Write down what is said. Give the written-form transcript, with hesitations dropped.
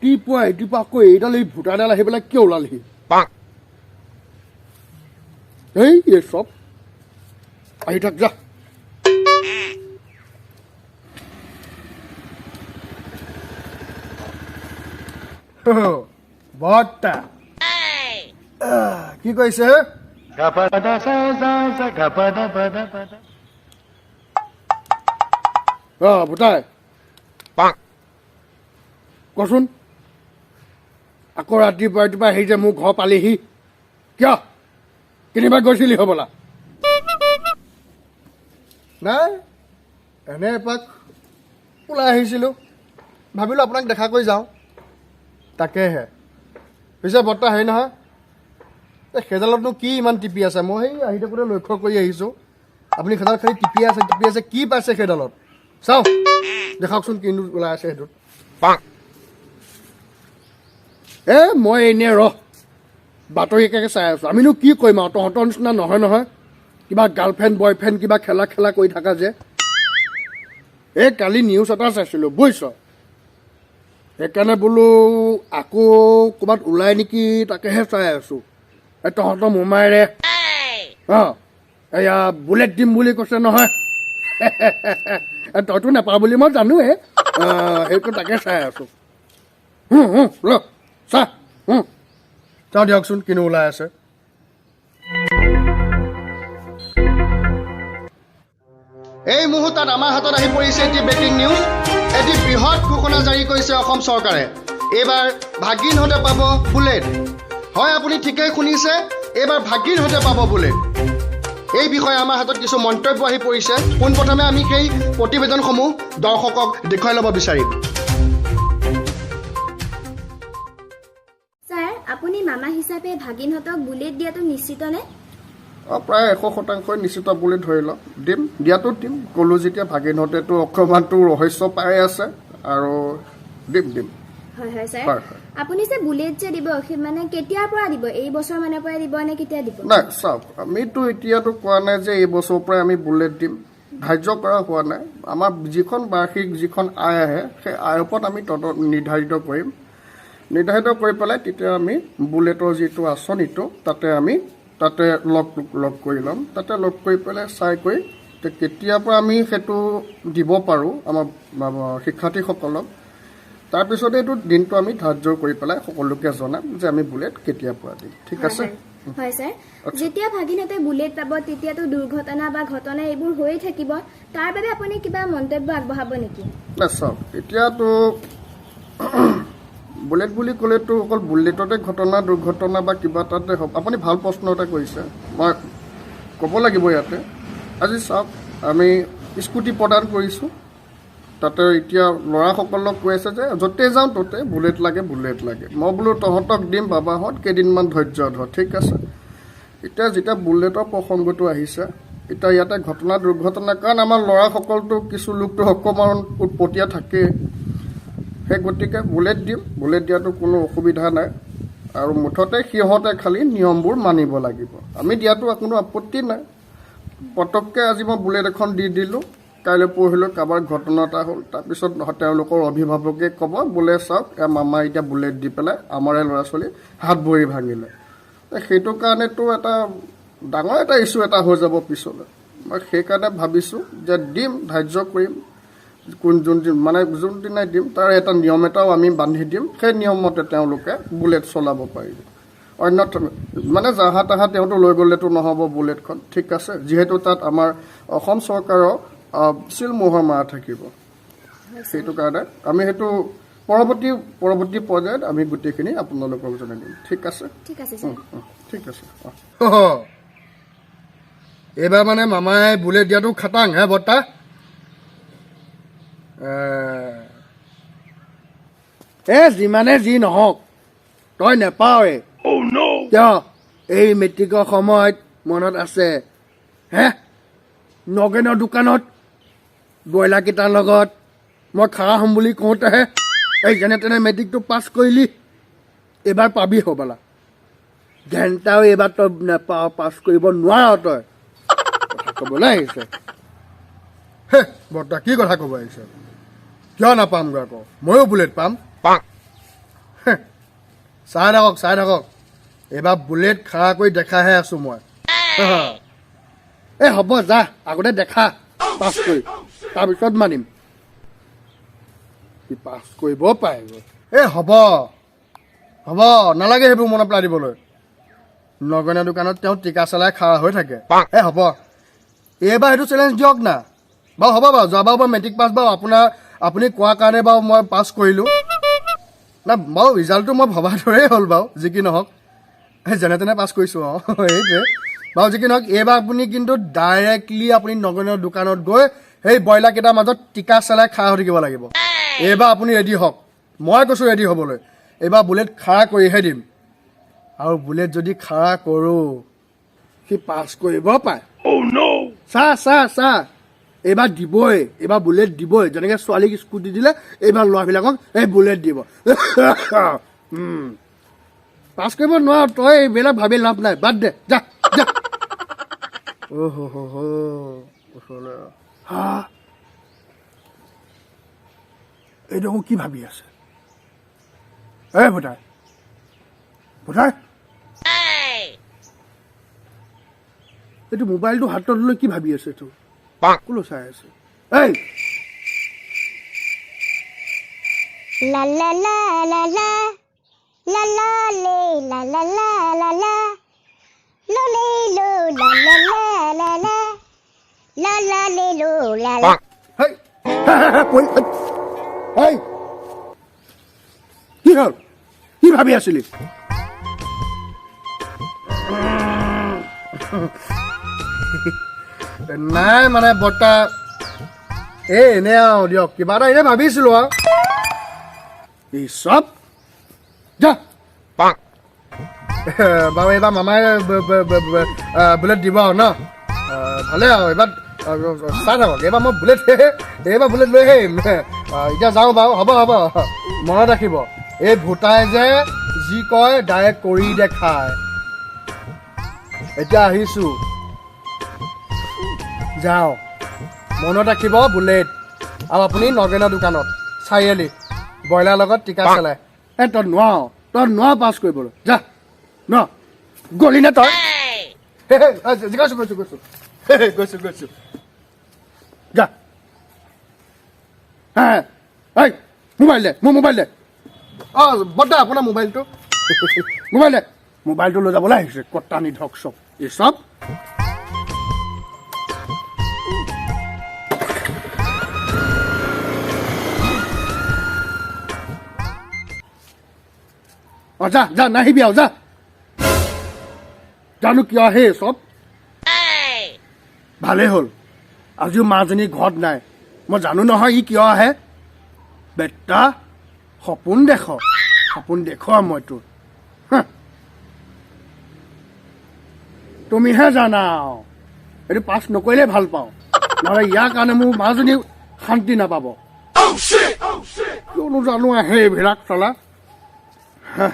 ৰাতিপুৱা ৰাতিপুৱা আকৌ এইডাল এই ভোটাৰডাল আহি পেলাই কিয় ওলালহি? এই এই চব আহি থাক, যা। বৰ্তা, কি কৰিছে? অ ভোটাই, কচোন, আকৌ ৰাতিপুৱা ৰাতিপুৱা আহি যে মোৰ ঘৰ পালিহি কিয়? কেনিবা গৈছিলি হ'বলা? নাই, এনে এপাক ওলাই আহিছিলোঁ, ভাবিলোঁ আপোনাক দেখা কৰি যাওঁ। তাকেহে। পিছে বৰ্তা, হেৰি নহয়, এই সেইডালতনো কি ইমান টিপি আছে? মই সেই আহি থাকোঁতে লক্ষ্য কৰি আহিছোঁ, আপুনি সেইডাল খালি টিপি আছে, টিপি আছে। কি পাইছে সেইডালত? চাওঁ, দেখাওকচোন কিনো ওলাই আছে সেইটোত। এ মই এনেই ৰহ, বাতৰি একে চাই আছোঁ। আমিনো কি কৰিম আৰু, তহঁতৰ নিচিনা নহয় নহয়, কিবা গাৰ্লফ্ৰেণ্ড বয়ফ্ৰেণ্ড কিবা খেলা খেলা কৰি থাকা যে। এই কালি নিউজ এটা চাইছিলোঁ, বুজিছ? সেইকাৰণে বোলো আকৌ ক'ৰবাত ওলাই নেকি, তাকেহে চাই আছোঁ। এই তহঁতৰ মোমায়েৰে অঁ এয়া বুলেট দিম বুলি কৈছে নহয়। তইতো নাপাওঁ বুলি মই জানোৱেই, সেইটো তাকে চাই আছোঁ। ল চা। চাওঁ দিয়কচোন কিনো ওলাই আছে। এই মুহূৰ্তত আমাৰ হাতত আহি পৰিছে এটি ব্ৰেকিং নিউজ। এটি বৃহৎ ঘোষণা জাৰি কৰিছে অসম চৰকাৰে। এইবাৰ ভাগিনহঁতে পাব বুলেট। হয়, আপুনি ঠিকেই শুনিছে, এইবাৰ ভাগিনহঁতে পাব বুলেট। এই বিষয়ে আমাৰ হাতত কিছু মন্তব্য আহি পৰিছে। পোনপ্ৰথমে আমি সেই প্ৰতিবেদনসমূহ দৰ্শকক দেখুৱাই ল'ব বিচাৰিম। ছাৰ, আপুনি মামা হিচাপে ভাগিনহঁতক বুলেট দিয়াটো নিশ্চিতনে? অঁ, প্ৰায় 100%ই নিশ্চিত বুলি ধৰি লওক। দিম, দিয়াটো দিম। ক'লোঁ যেতিয়া ভাগিনহঁতেতো অকণমানতো ৰহস্য পাই আছে আৰু দিম দিম। হয় হয় ছাৰ। হয় হয়। আপুনি যে বুলেট যে দিব, সেই মানে কেতিয়াৰ পৰা দিব? এই বছৰ মানৰ পৰাই দিব নে কেতিয়া দিব? নাই, চাওক, আমিতো এতিয়াতো কোৱা নাই যে এই বছৰৰ পৰাই আমি বুলেট দিম। ধাৰ্য কৰা হোৱা নাই। আমাৰ যিখন বাৰ্ষিক যিখন আয় আহে, সেই আয়ৰ ওপৰত আমি তদ নিৰ্ধাৰিত কৰিম। নিৰ্ধাৰিত কৰি পেলাই তেতিয়া আমি বুলেটৰ যিটো আঁচনিটো, তাতে আমি তাতে লগ লগ কৰি ল'ম। তাতে লগ কৰি পেলাই চাই কৰি কেতিয়াৰ পৰা আমি সেইটো দিব পাৰোঁ আমাৰ শিক্ষাৰ্থীসকলক, তাৰপিছতে এইটো দিনটো আমি ধাৰ্য কৰি পেলাই সকলোকে জনাম যে আমি বুলেট কেতিয়াৰ পৰা দিম। ঠিক আছে? হয় ছাৰ। যেতিয়া ভাগিনহঁতে বুলেট পাব, তেতিয়াতো দুৰ্ঘটনা বা ঘটনা এইবোৰ হৈয়ে থাকিব। তাৰ বাবে আপুনি কিবা মন্তব্য আগবঢ়াব নেকি? নাই, চাওক, এতিয়াতো বুলেট বুলি ক'লেতো অকল বুলেটতে ঘটনা দুৰ্ঘটনা বা কিবা তাতে হওক। আপুনি ভাল প্ৰশ্ন এটা কৰিছে, মই ক'ব লাগিব ইয়াতে। আজি চাওক, আমি স্কুটি প্ৰদান কৰিছোঁ, তাতে এতিয়া ল'ৰাসকলক কৈ আছে যে য'তে যাওঁ ত'তে বুলেট লাগে, বুলেট লাগে। মই বোলো তহঁতক দিম বাবাহঁত, কেইদিনমান ধৈৰ্য ধৰ। ঠিক আছে। এতিয়া যেতিয়া বুলেটৰ প্ৰসংগটো আহিছে, এতিয়া ইয়াতে ঘটনা দুৰ্ঘটনা, কাৰণ আমাৰ ল'ৰাসকলতো কিছু লোকটো অকণমান উৎপতীয়া থাকেই। সেই গতিকে বুলেট দিম, বুলেট দিয়াটো কোনো অসুবিধা নাই। আৰু মুঠতে সিহঁতে খালি নিয়মবোৰ মানিব লাগিব। আমি দিয়াটো কোনো আপত্তি নাই। পটককৈ আজি মই বুলেট এখন দি দিলোঁ, কাইলৈ পৰহিলৈ কাৰোবাৰ ঘটনা এটা হ'ল, তাৰপিছত তেওঁলোকৰ অভিভাৱকে ক'ব বোলে চাওক, মামাই এতিয়া বুলেট দি পেলাই আমাৰে ল'ৰা ছোৱালী হাত ভৰি ভাঙিলে। সেইটো কাৰণেতো এটা ডাঙৰ এটা ইছ্যু এটা হৈ যাব পিছলৈ। মই সেইকাৰণে ভাবিছোঁ যে দিম, ধাৰ্য কৰিম, কোন যোন মানে যোনদিনাই দিম তাৰ এটা নিয়ম এটাও আমি বান্ধি দিম। সেই নিয়মমতে তেওঁলোকে বুলেট চলাব পাৰিব। অন্যথা মানে জাহা তাহা তেওঁতো লৈ গ'লেতো নহ'ব বুলেটখন। ঠিক আছে, যিহেতু তাত আমাৰ অসম চৰকাৰৰ চিল মোহৰ মাৰা থাকিব। সেইটো কাৰণে আমি সেইটো পৰৱৰ্তী পৰৱৰ্তী পৰ্যায়ত আমি গোটেইখিনি আপোনালোকক জনাই দিম। ঠিক আছে? ঠিক আছে ছাৰ। ঠিক আছে। এইবাৰ মানে মামাই বুলেট দিয়াটো খাটাং হে বৰ্তা। এ যিমানে যি নহওক, তই নেপাওৱে। কিয়? এই মেট্ৰিকৰ সময়ত মনত আছে হে, নগেনৰ দোকানত ব্ৰইলাৰকেইটাৰ লগত মই খাৰা হ'ম বুলি কওঁতেহে এই যেনে তেনে মেট্ৰিকটো পাছ কৰিলি, এইবাৰ পাবি হ'বলা। ঘেণ্টাও এইবাৰ তই নাপাৱ, পাছ কৰিব নোৱাৰ তই। কথা ক'বলৈ আহিছে। হে বৰ্তা, কি কথা ক'ব আহিছে? কিয় নাপামগৈ আকৌ? ময়ো বুলেট পাম। হে, চাই থাকক, চাই থাকক, এইবাৰ বুলেট খাৰা কৰি দেখাহে আছো মই। এই হ'ব যা, আগতে দেখা পাছ কৰি, তাৰপিছত মানিম। সি পাছ কৰিব পাৰিব। এই হ'ব হ'ব, নালাগে সেইবোৰ মনত পেলাই দিবলৈ। নগেনৰ দোকানত তেওঁ টিকা চলাই খাৰা হৈ থাকে। এই হ'ব, এইবাৰ সেইটো চেলেঞ্জ দিয়ক না। বাৰু হ'ব বাৰু, যোৱাবাৰ বাৰু মেট্ৰিক পাছ বাৰু আপোনাৰ আপুনি কোৱাৰ কাৰণে বাৰু মই পাছ কৰিলোঁ না। বাৰু ৰিজাল্টটো মই ভবাৰ দৰেই হ'ল বাৰু, যি কি নহওক, এই যেনে তেনে পাছ কৰিছোঁ। অঁ, সেইটোৱে বাৰু, যি কি নহওক, এইবাৰ আপুনি কিন্তু ডাইৰেক্টলি আপুনি নগেনৰ দোকানত গৈ সেই ব্ৰইলাৰকেইটাৰ মাজত টিকা চেলাই খাৰা হৈ থাকিব লাগিব। এইবাৰ আপুনি ৰেডি হওক, মই কৈছোঁ ৰেডি হ'বলৈ। এইবাৰ বুলেট খাৰা কৰিহে দিম। আৰু বুলেট যদি খাৰা কৰোঁ, সি পাছ কৰিব পাৰে। চা চা চা, এইবাৰ দিবই, এইবাৰ বুলেট দিবই। যেনেকৈ ছোৱালীক স্কুটি দিলে, এইবাৰ ল'ৰাবিলাকক এই বুলেট দিব। পাছ কৰিব নোৱাৰ তই, এইবিলাক ভাবি লাভ নাই, বাদ দে, যা যা। অ' হ হ হ, ওচৰলৈ আহ। হা, এই দেখোন কি ভাবি আছে? এই ভোটাই, ভোটাই, এইটো মোবাইলটো হাতত লৈ কি ভাবি আছে? এইটো ক'লৈ চাই আছে? এই La la la la la la la le la la la la la lo le lo la la la la la la la le lo la la. হেই পৰি, হেই, কি হ'ল? কি ভাবি আছিলি? নাই মানে বৰ্তা, এই এনেই আৰু দিয়ক, কিবা এটা এনেই ভাবিছিলো আৰু। এই চব যা। বাৰু এইবাৰ মামাই বুলেট দিব আৰু ন? ভালে আৰু, এইবাৰ চাই থাকক, এইবাৰ মই বুলেট, এইবাৰ বুলেট লৈ আহিম। এতিয়া যাওঁ বাৰু, হ'ব হ'ব। মনত ৰাখিব, এই ভোটাই যে যি কয় ডাইৰেক্ট কৰি দেখায়। এতিয়া আহিছোঁ, যাওঁ। মনত ৰাখিব, বুলেট আৰু আপুনি নগেনৰ দোকানত চাৰিআলি ব্ৰইলাৰ লগত টিকা চলাই। এই তই নোৱাৰ, তই নোৱাৰ পাছ কৰিবলৈ, যা। ন গলি নে তই? গৈছো গৈছো গৈছো গৈছো গৈছো, যা। হে এই, মোবাইল দে, মোৰ মোবাইল দে। অঁ বৰ্তা, আপোনাৰ মোবাইলটো, মোবাইল দে। মোবাইলটো লৈ যাবলৈ আহিছে কটা নিধক চব, এই চব। অঁ যা যা, নাহিবি আৰু যা। জানো কিয় আহে এই চব। ভালেই হ'ল, আজিও মাজনী ঘৰত নাই। মই জানো নহয় ই কিয় আহে। বেটা, সপোন দেখ, সপোন দেখুৱা মই তোৰ। হা। তুমিহে জানা আৰু, এইটো পাছ নকৰিলে ভাল পাওঁ, নহ'লে ইয়াৰ কাৰণে মোৰ মাজনী শান্তি নাপাব। কিয়নো জানো আহে এইবিলাক চালা। হা।